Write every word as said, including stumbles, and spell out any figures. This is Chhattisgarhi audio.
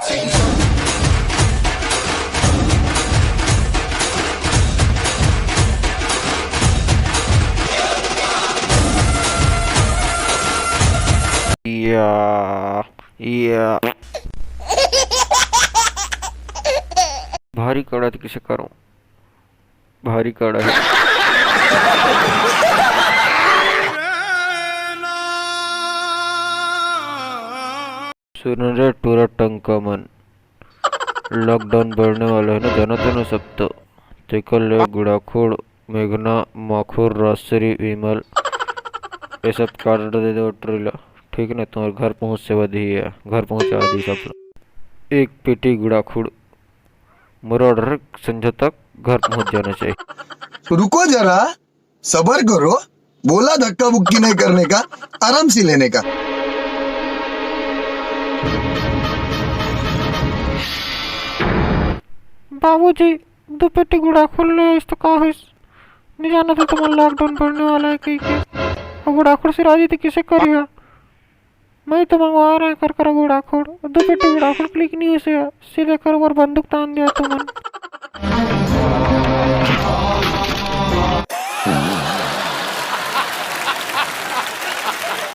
या, या। भारी कड़ा त किसे करो, भारी कड़ा हे। सुन रे टूरा टंका मन, lockdown बढ़ने वाला हे ना, जानत हो ना सब तो। तेकर ले गुड़ाखुड़, मेघना, माखुर, राजश्री, विमल, ये सब का order दे दे order ला, ठीक ना? तुम्हारे घर पहुँच सेवा दी हे, घर पहुँचा दी सब ला। एक पेटी गुड़ाखुड़, मोर order संझा तक घर पहुँच जाना चाहिए। तो रुको जरा, सबर करो, बोला धक्का बुक्की नहीं करने का, आराम से लेने का। बाबूजी, दो पेटी गुड़ाखुड़ ले आइस त का होइस? नहीं जानत हो तुमन lockdown पड़ने वाला हे कहिके। अब गुड़ाखुड़ से राजी त किसे करिहा? मैं तो मंगवा रहा कर कर गुड़ाखुड़, दो पेटी गुड़ाखुड़ click नहीं होइस, सीधे कर ऊपर बंदूक तान दिया तुमन।